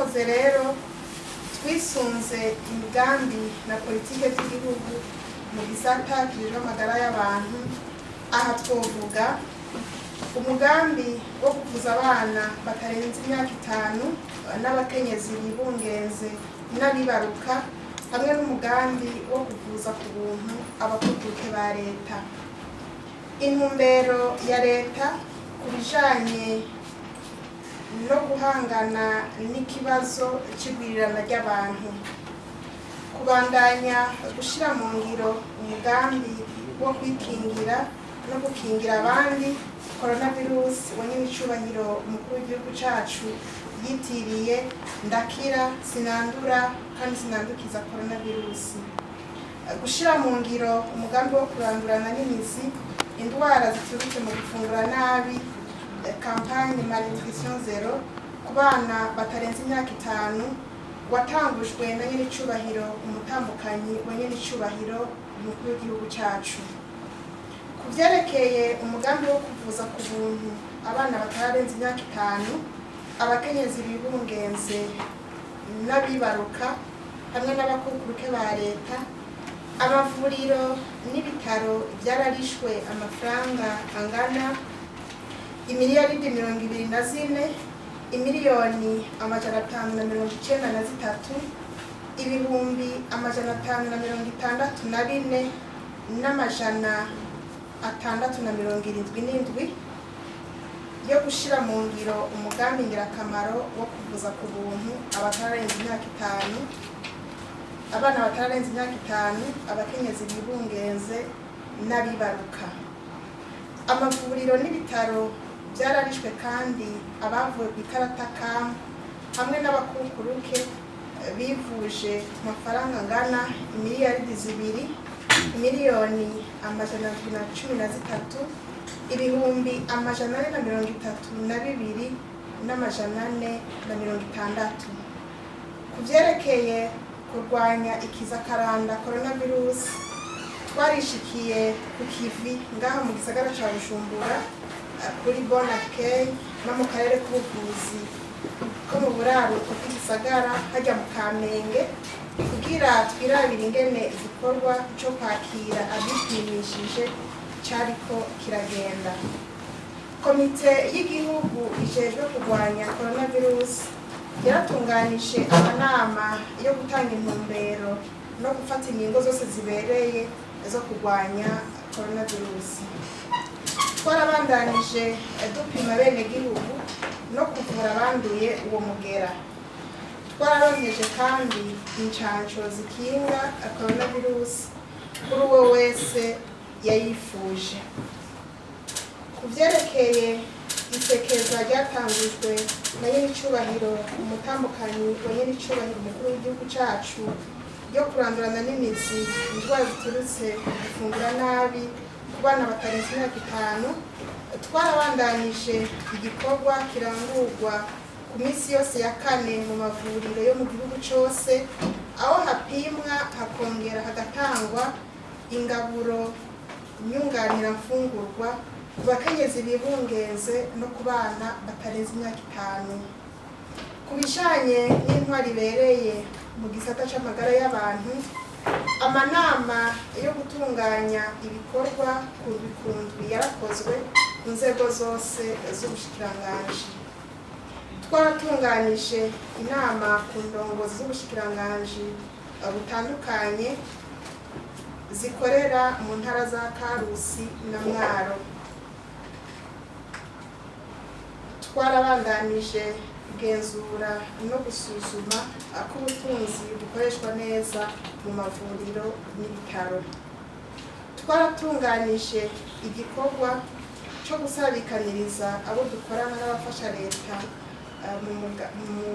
Twakoze rero twisunze imigambi na politike by'igihugu mu gisata kijejwe amagara y'abantu. Aha twovuga umugambi wo kuvuza abana batarenze imyaka 5 n'abakenyezi bibungenze n'abibaruka, hamwe n'umugambi wo kuvuza ku buntu abakukuruke ba leta. Intumbero ya leta ku bijanye no guhangana n'ikibazo c'igwirirana ry'abantu: kubandanya gushira mu ngiro umugambi wo kwikingira no gukingira abandi coronavirus wa nyenicubahiro umukuru w'igihugu cacu yitiriye "Ndakira, sinandura kandi sinandukiza coronavirus"; gushira mu ngiro umugambi wo kurandurana n'imizi indwara ziturutse mu gufungura nabi, campagne malnutrition zéro ku bana batarenze imyaka 5, watangujwe na nyenicubahiro umutambukanyi wa nyenicubahiro umukuru w'igihugu cacu. Ku vyerekeye umugambi wo kuvuza ku buntu abana batararenza imyaka 5, abakenyezi bibungenze n'abibaruka hamwe n'abakukuruke ba leta, amavuriro n'ibitaro vyararishwe amafaranga angana imiliyaridi 24, 593,564,564 777 yo gushira mu ngiro umugambi ngirakamaro wo kuvuza ku buntu abatararenza imyaka 5, abana batararenza imyaka 5, abakenyezi bibungenze n'abibaruka. Amavuriro n'ibitaro byararishwe kandi abavuwe ku ikarata CAM hamwe n'abakukuruke bivuje ku mafaranga angana imiliyaridi 2, 713 432 460. Ku vyerekeye kurwanya ikiza karanda coronavirus, twarishikiye ku kivi ngaha mu gisagara ca Bujumbura, kuri Bonakey no mu karere k'ubuvuzi ko mu buraruko bw'igisagara hajya mu Kamenge, kugira twirabire ingene igikorwa co kwakira abipimishije cariko kiragenda. Komite y'igihugu ijejwe kurwanya coronavirus yaratunganije amanama yo gutanga intumbero no gufata ingingo zose zibereye zo kurwanya coronavirus. Twarabandanije dupima bene gihugu no kuvura abanduye uwo mugera. Twararonkeje kandi incanco zikinga coronavirus kuri uwo wese yayifuje. Ku vyerekeye isekeza ryatangujwe na nyenicubahiro umutambukanyi wa nyenicubahiro umukuru w'igihugu cacu ryo kurandurana n'imizi indwara ziturutse ku gufungura nabi ku bana batarenze imyaka 5, twarabandanije igikorwa kirangurwa ku minsi yose ya kane mu mavuriro yo mu gihugu cose, aho hapimwa hakongera hagatangwa ingaburo nyunganiramfungurwa ku bakenyezi bibungenze no ku bana batarenze imyaka 5. Ku bijanye n'intwari ibereye mu gisata c'amagara y'abantu, amanama yo gutunganya ibikorwa kundwi kundwi yarakozwe ku nzego zose z'ubushikiranganji. Twaratunganije inama ku ndongozi z'ubushikiranganji butandukanye zikorera mu ntara za Karusi na Mwaro. Twarabandanije kugenzura no gusuzuma ko ubutunzi bukoreshwa neza mu mavuriro n'ibitaro. Twaratunganije igikorwa cyo gusabikaniriza abo dukorana n'abafasha leta mu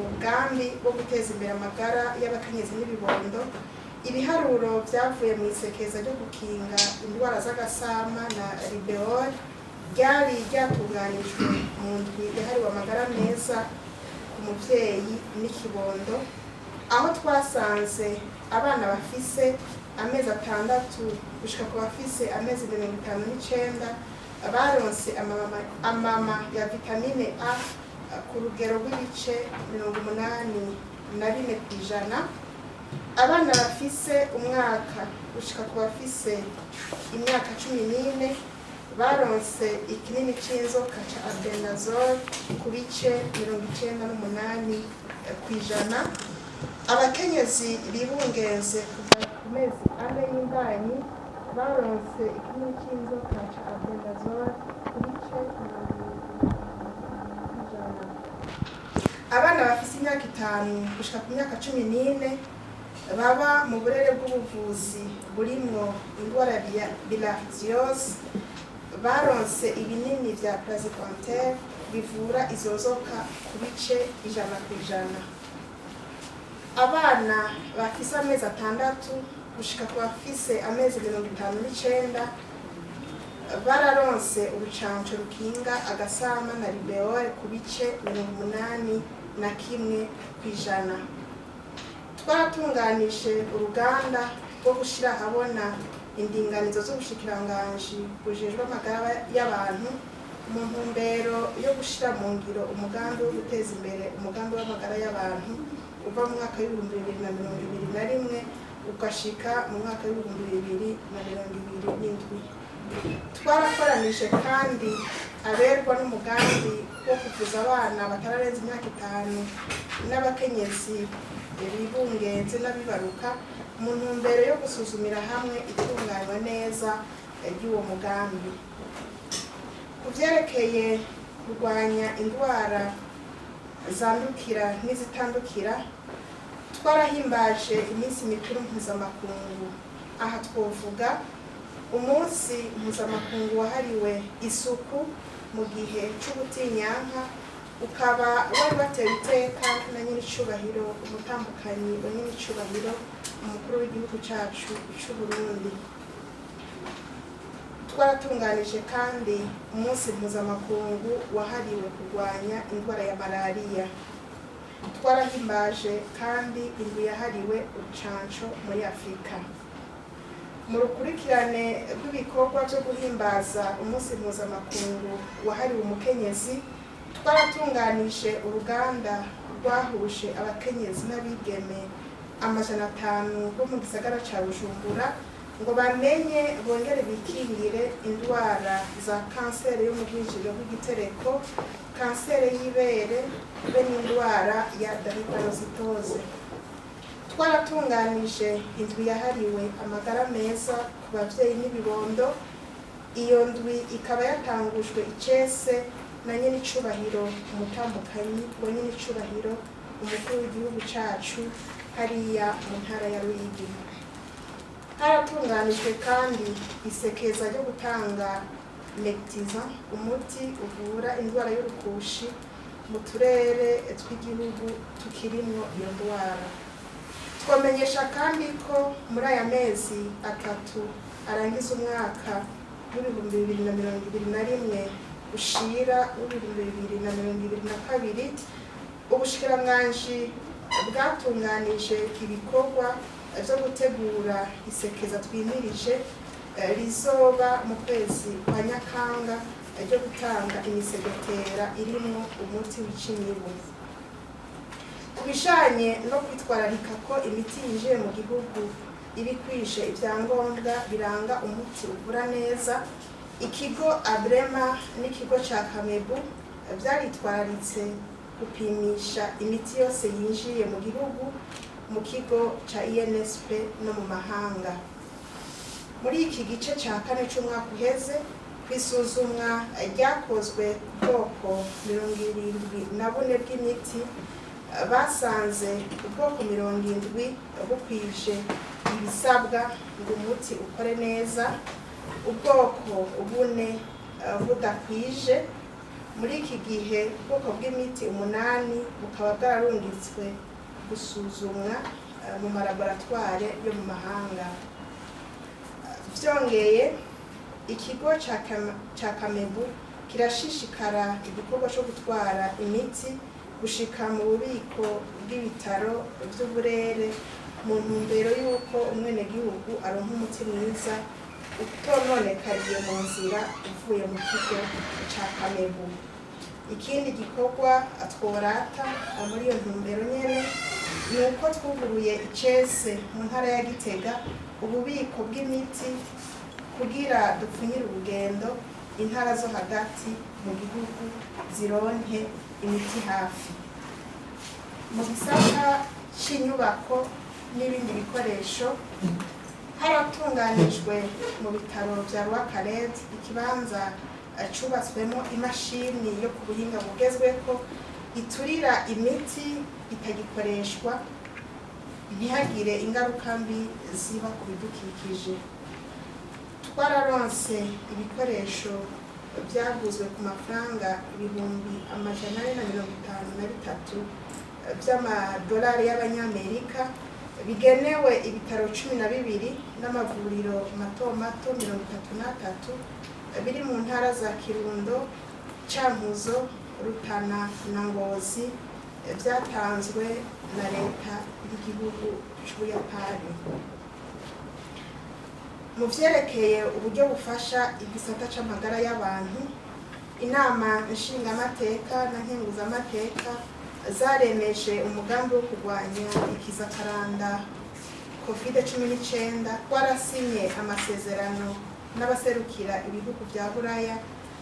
mugambi wo guteza imbere amagara y'abakenyezi n'ibibondo ibiharuro byavuye mu isekeza ryo gukinga indwara z'agasama na rubéole ryari ryatunganijwe mu ndwi yahariwe amagara meza ku muvyeyi n'ikibondo, aho twasanze abana bafise amezi 6 gushika ku bafise amezi 59 baronse amama ya vitamine A. ku rugero rw'ibice 84%. Abana bafise umwaka gushika ku bafise imyaka 14 baronse ikinini c'inzoka ca albendazole ku bice 98%. Abakenyezi bibungenze kuva ku mezi 4 y'imbanyi baronse ikinini c'inzoka ca albendazole ku bice 70%. Abana bafise imyaka 5 gushika ku myaka 14 baba mu burere bw'ubuvuzi burimwo indwara ya bilharziose baronse ibinini vya praziquantel bivura izo nzoka ku bice 100%. Abana bafise amezi 6 gushika ku bafise amezi 59 bararonse urucanco rukinga agasama na rubeole ku bice 81%. Twaratunganije uruganda rwo gushira ahabona indinganizo z'ubushikiranganji bujejwe amagara y'abantu mu ntumbero yo gushira mu ngiro umugambi wo guteza imbere umugambi w'amagara y'abantu uva mu mwaka w'2021 ugashika mu mwaka w'2027. Twarakoranije kandi aberwa n'umugambi wo kuvuza abana batararenza imyaka 5 n'abakenyezi bibungenze n'abibaruka mu ntumbero yo gusuzumira hamwe itunganywa neza ry'uwo mugambi. Ku vyerekeye kurwanya indwara zandukira n'izitandukira, twarahimbaje iminsi mikuru mpuzamakungu. Aha twovuga umunsi mpuzamakungu wahariwe isuku mu gihe c'ubutinyanka, ukaba wari watewe iteka na nyenicubahiro umutambukanyi wa nyenicubahiro umukuru w'igihugu cacu c'Uburundi. Twaratunganije kandi umunsi mpuzamakungu wahariwe kurwanya indwara ya malariya. Twarahimbaje kandi indwi yahariwe urucanco muri Afurika. Mu rukurikirane rw'ibikorwa vyo guhimbaza umunsi mpuzamakungu wahariwe umukenyezi, twaratunganije uruganda rwahuje abakenyezi n'abigeme 500 bo mu gisagara ca Bujumbura ngo bamenye bongere bikingire indwara za kanseri yo mu bwinjiriro bw'igitereko, kanseri y'ibere be n'indwara ya drépanocytose. Twaratunganije indwi yahariwe amagara meza ku bavyeyi n'ibibondo. Iyo ndwi ikaba yatangujwe icese na nyenicubahiro umutambukanyi wa nyenicubahiro umukuru w'igihugu cacu hariya mu ntara ya Ruyigi. Haratunganijwe kandi isekeza ryo gutanga Mectizan, umuti uvura indwara y'urukushi, mu turere tw'igihugu tukirimwo iyo ndwara. Twamenyesha kandi ko muri aya mezi 3 arangiza umwaka w'2021 ushira w'2022, ubushikiranganji bwatunganije ibikorwa vyo gutegura isekeza twimirije rizoba mu kwezi kwa Nyakanga ryo gutanga imisegetera irimwo umuti wica imibu. Ku bijanye no kwitwararika ko imiti yinjiye mu gihugu iba ikwije ivyangombwa biranga umuti uvura neza, ikigo Abrema n'ikigo ca Kamebu vyaritwararitse gupimisha imiti yose yinjiye mu gihugu mu kigo ca INSP no mu mahanga. Muri iki gice ca kane c'umwaka uheze, kw'isuzumwa ryakozwe ku bwoko 74 bw'imiti, basanze ubwoko 70 bukwije ibisabwa ngo umuti ukore neza, ubwoko 4 budakwije. Muri iki gihe ubwoko bw'imiti 8 bukaba bwararungitswe gusuzumwa mu malaboratware yo mu mahanga. Vyongeye, ikigo ca Kamebu kirashishikara igikorwa co gutwara imiti gushika mu bubiko bw'ibitaro vy'uburere mu ntumbero y'uko umwenegihugu aronka umuti mwiza utononekariye mu nzira uvuye mu kigo ca Kamebu. Ikindi gikorwa tworata muri iyo ntumbero nyene ni uko twuguruye icese mu ntara ya Gitega ububiko bw'imiti kugira dupfunyire urugendo intara zo hagati mu gihugu zironke imiti hafi. Mu gisata c'inyubako n'ibindi bikoresho, haratunganijwe mu bitaro vya Rwakarede ikibanza cubatswemo imashini yo ku buhinga bugezweko iturira imiti itagikoreshwa, ntihagire ingaruka mbi ziba ku bidukikije. Twararonse ibikoresho byaguzwe ku mafaranga 453,000 by'amadolari y'abanyamerika, bigenewe ibitaro 12 n'amavuriro mato mato 33 biri mu ntara za Kirundo, Cankuzo, Rutana na Ngozi, byatanzwe na leta y'igihugu c'Ubuyapani. Mu vyerekeye uburyo bufasha igisata c'amagara y'abantu, inama nshingamateka na nkenguzamateka zaremeje umugambi wo kurwanya ikiza karanda COVID-19. Twarasinye amasezerano n'abaserukira ibihugu vya Buraya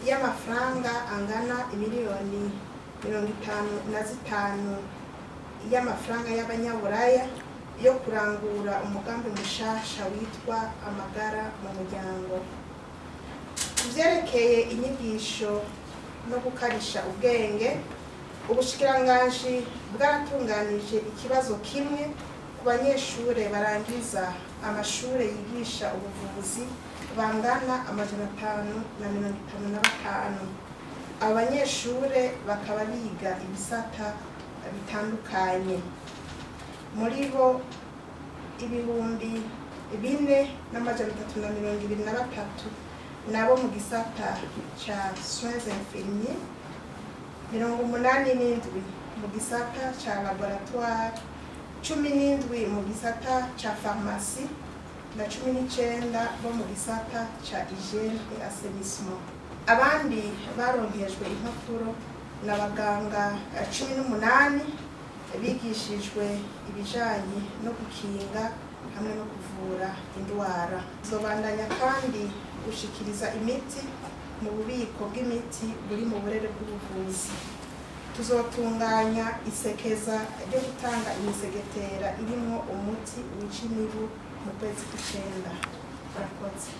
y'amafaranga angana imiliyoni 55 y'amafaranga y'abanyaburaya yo kurangura umugambi mushasha witwa Amagara mu Muryango. Ku vyerekeye inyigisho no gukarisha ubwenge, ubushikiranganji bwaratunganije ikibazo kimwe ku banyeshure barangiza amashure yigisha ubuvuzi bangana 555. Abo banyeshure bakaba biga ibisata bitandukanye. Muri bo, 4323 nabo mu gisata ca soins infirmiers, 87 mu gisata ca laboratoire, 17 mu gisata ca pharmacie na 19 bo mu gisata ca hygiène et assainissement. Abandi baronkejwe impapuro ni abaganga 18 bigishijwe ibijanye no gukinga hamwe no kuvura indwara. Zobandanya kandi gushikiriza imiti mu bubiko bw'imiti buri mu burere bw'ubuvuzi. Tuzotunganya isekeza ryo gutanga imisegetera irimwo umuti wica imibu mu kwezi kw'icenda. Murakoze.